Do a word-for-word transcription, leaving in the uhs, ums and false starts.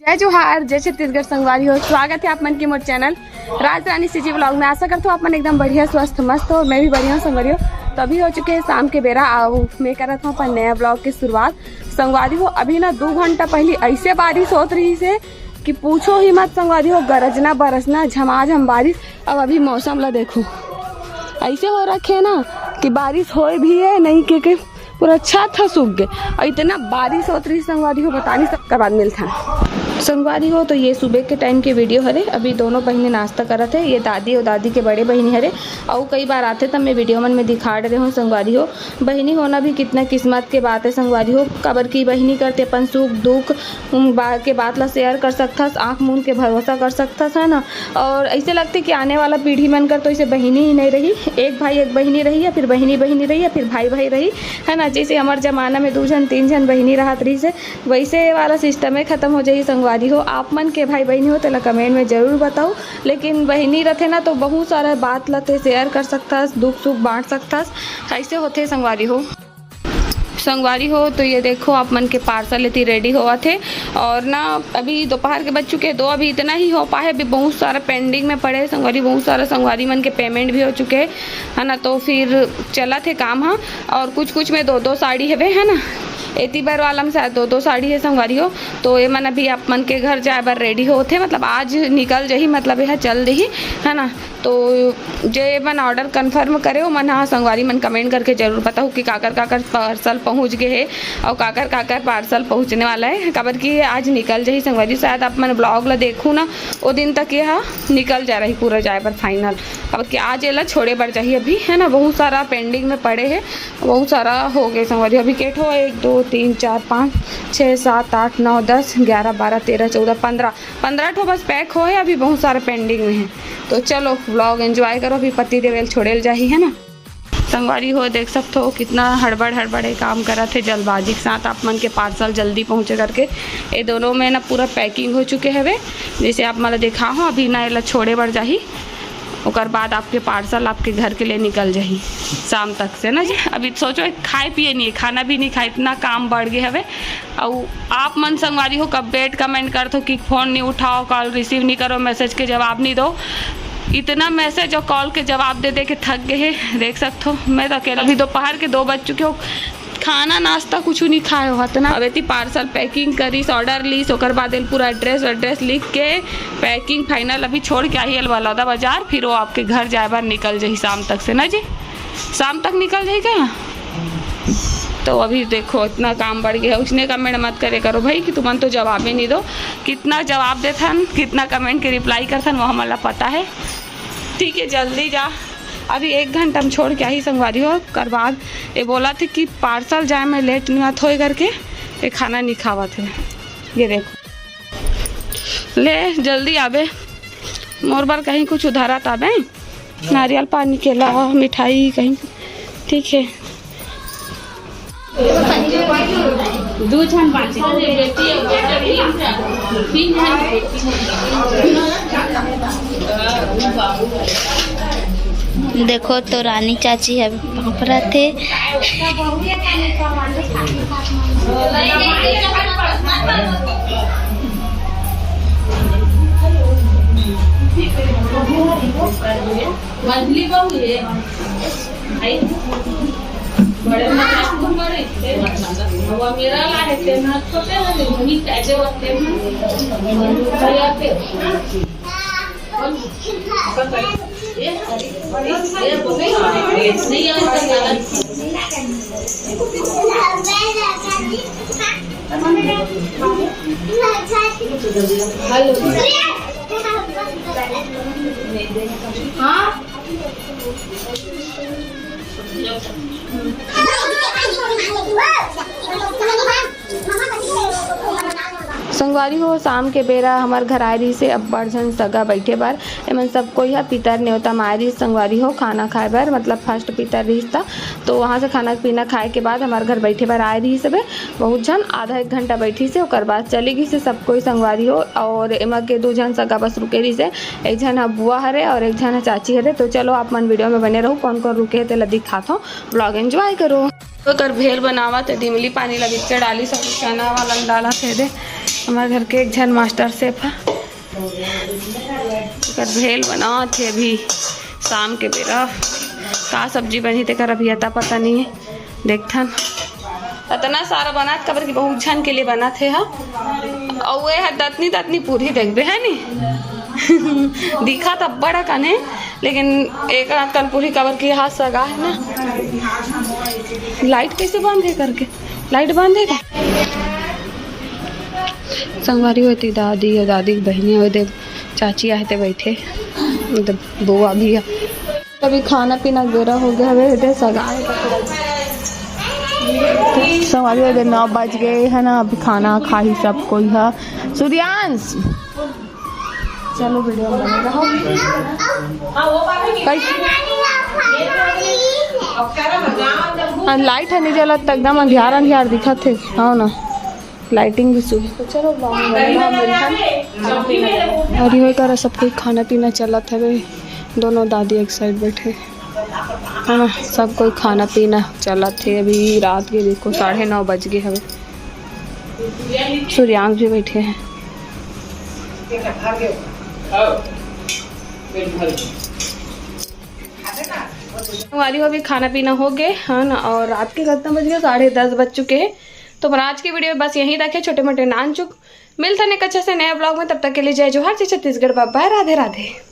जय जोहार, जय छत्तीसगढ़ संगवारी हो। स्वागत है आप मन के मोर चैनल राज रानी सीजी व्लॉग में। आशा करता हूँ आप मन एकदम बढ़िया, स्वस्थ, मस्त हो। मैं भी बढ़िया हूँ संगवारी हो। तो अभी हो चुके हैं शाम के बेरा, और मैं करत हूँ अपन नया व्लॉग के शुरुआत। संगवारी हो, अभी ना दो घंटा पहले ऐसे बारिश होत रही से कि पूछो ही मत संगवारी हो, गरजना बरसना झमाझम बारिश। अब अभी मौसम ला देखो, ऐसे हो रखे ना कि बारिश होए भी है नहीं, क्योंकि पूरा छत ह सूख गए। और इतना बारिश होत रही संगवारी हो, बता नहीं सकता। बाद मिलता है संगवारी हो। तो ये सुबह के टाइम के वीडियो हरे। अभी दोनों बहिनी नाश्ता करत है। ये दादी और दादी के बड़े बहिनी हरे। और कई बार आते तब मैं वीडियो मन में दिखा रहे हूँ संगवारी हो। बहिनी होना भी कितना किस्मत के बात है संगवारी हो, काबर की बहिनी करते अपन सुख दुख, उम, बा-, के बात ला शेयर कर सकथस, आँख मूंद के भरोसा कर सकथस, है ना। और ऐसे लगते कि आने वाला पीढ़ी मन कर तो ऐसे बहिनी ही नहीं रही, एक भाई एक बहिनी रही, या फिर बहिनी बहिनी रही, या फिर भाई भाई रही, है ना। जैसे हमार जमाना में दो जन तीन जन बहिनी रहत रही से, वैसे ये वाला सिस्टम है, खत्म हो जाही संगवारी हो। आप मन के भाई बहिनी हो तेला कमेंट में जरूर बताओ। लेकिन बहिनी रथे ना तो बहुत सारा बात लते शेयर कर सकथस, दुख सुख बांट सकथस, ऐसे होथे संगवारी हो। संगवारी हो, तो ये देखो आप मन के पार्सल एती रेडी होवत हे। और ना अभी दोपहर के बज चुके हैं दो, अभी इतना ही हो पाए, अभी बहुत सारा पेंडिंग में पड़े हे संगवारी, बहुत सारा संगवारी मन के पेमेंट भी हो चुके हैं, है ना। तो फिर चलत हे काम, हाँ। और कुछ कुछ में दो दो साड़ी हवे, है ना, एती बर वाला में शायद दो दो साड़ी है संगवारी हो। तो ये मन अभी आप मन के घर जाए बर रेडी होत हे, मतलब आज निकल जही, मतलब यह चल देही, है ना। तो जे मन ऑर्डर कंफर्म करे हो मन, हाँ संगवारी मन कमेंट करके जरूर बताओ कि काकर काकर पार्सल पहुँच गए है और काकर काकर पार्सल पहुँचने वाला है, काबर कि आज निकल जही संगवारी। शायद आप मन ब्लॉग ला देखू ना, वो दिन तक यह निकल जा रही पूरा जाए बर फाइनल, काबर कि आज एला छोड़े बर जाही अभी, है ना। बहुत सारा पेंडिंग में पड़े है, बहुत सारा हो गए संगवारी। अभी के ठो, एक दो तीन चार पाँच छः सात आठ नौ दस ग्यारह बारह तेरह चौदह पन्द्रह, पन्द्रह ठो बस पैक हो है, अभी बहुत सारा पेंडिंग में है। तो चलो ब्लॉग एंजॉय करो, अभी पति देवेल छोड़े ल जाही, है ना। संगवारी हो, देख सकते हो कितना हड़बड़ हड़बड़ ये काम करत है, जल्दबाजी के साथ आप मन के पार्सल जल्दी पहुँचे करके। ये दोनों में ना पूरा पैकिंग हो चुके हवे, जैसे आप मन ला देखा हो। अभी ना एला छोड़े बर जाही, ओकर बाद आपके पार्सल आपके घर के लिए निकल जाही शाम तक से ना जी। अभी सोचो, एक खाए पिए नहीं है, खाना भी नहीं खाए, इतना काम बढ़ गए हवे। और आप मन संगवारी हो कब बेट कमेंट करत हो कि फोन नहीं उठाओ, कॉल रिसीव नहीं करो, मैसेज के जवाब नहीं दो। इतना मैसेज और कॉल के जवाब दे दे के थक गए हैं। देख सकते हो, मैं तो अकेला, अभी दोपहर के दो बज चुके हो, खाना नाश्ता कुछ नहीं खाए हो इतना। अब एती पार्सल पैकिंग करीस, ऑर्डर लीस, ओकर बाद एल पूरा एड्रेस एड्रेस लिख के पैकिंग फाइनल अभी छोड़ के आई एल बलौदा बाजार, फिर वो आपके घर जाए बर निकल जाही शाम तक से ना जी। शाम तक निकल जाही क्या? तो अभी देखो इतना काम बढ़ गया है, उसने कमेंट मत करे करो भाई कि तुमन तो जवाबे नहीं दो। कितना जवाब देथन, कितना कमेंट के रिप्लाई करथन, वो हमन ला पता है। ठीक है, जल्दी जा, अभी एक घंटा में छोड़ के आही संगवारी हो। ओकर बाद ये बोला थे कि पार्सल जाए में लेट नहीं होए करके ये खाना नहीं खावत है। ये देखो, ले जल्दी आबे, मोर बर कहीं कुछ उधारा ताबे, नारियल पानी, केला, मिठाई कहीं, ठीक है। दू झन बांचे। तीन झन। देखो तो रानी चाची ह पापरा थे। मझली बहू है। भाई, बड़े मजाक में मरे, ते मतलब, वो मेरा ला है, ते ना छोटे वाले, वही कैसे होते हैं। भैया के, ये, ये, ये, नहीं, ये, हेलो। हाँ। संगवारी हो, शाम के बेरा हमर घर आए रहिस हे अब्बड़ झन सगा बैठे बर। एमन सब कोई ह पितर नेवता म आए रहिस संगवारी हो, खाना खाए बर, मतलब फर्स्ट पितर रहिस त। तो वहाँ से खाना पीना खाए के बाद हमर घर बैठे बर आए रहिस हवे। बहुत झन आधा एक घंटा बैठिस हे, ओकर बाद चली गिस हे सब कोई संगवारी हो। और एमा के दू झन सगा बस रुके रहिस हे, एक झन ह बुआ हरे और एक झन ह चाची हरे। तो चलो आप मन वीडियो में बने रहो, कौन कौन रुके हे तेला दिखात हूँ, ब्लॉग एंजॉय करो। ओकर भेल बनावत हे, दिमली पानी ला बिच्चा डाली, सब चना वाला डालत हे दे। हमर घर के एक झन मास्टर शेफ ह, ओकर भेल बनात हे अभी शाम के बेरा। का सब्जी बनही तेकर अभी अता पता नहीं है, देखथन। अतना सारा बनात काबर कि बहुत झन के लिए बनात हे ह। अउ ये ह दतनी दतनी पूरी देखबे है नी। दिखत अब्बड़ अकन हे, लेकिन एक आध कन पूरी काबर कि हाथ सगा है ना। लाइट कैसे बंद है करके, लाइट बंद है का? संगवारी होती दादी और दादी की बहनी होते, चाची आए थे बैठे, मतलब बुआ भी है। अभी खाना पीना बेरा हो गया हवे, दे सगाए। संगवारी होते नौ बज गए है ना, अभी खाना खाही सब कोई है। सूर्यांश, चलो वीडियो में बने रहो। कैसे? हाँ, लाइट है नहीं जलत, एकदम अंधियार अंधियार दिखत है। हाँ ना, लाइटिंग भी शुरू। तो चलो, बाहर बने रहो, मिलते हैं। और ये करा सब कोई खाना पीना चलत है भाई, दोनों दादी एक साइड बैठे। हाँ, सब कोई खाना पीना चलत है। अभी रात के देखो साढ़े नौ बज गए हवे। सूर्यांश भी बैठे हैं। वाली हो, अभी खाना पीना हो गए है ना, और रात के कितना बज गए, साढ़े दस बज चुके हैं। तो पर आज की वीडियो बस यहीं तक है, छोटे मोटे नान चुक। मिलता नहीं कच्चे से नया ब्लॉग में, तब तक के लिए जय जोहार, जय छत्तीसगढ़, बाय बाय, राधे राधे।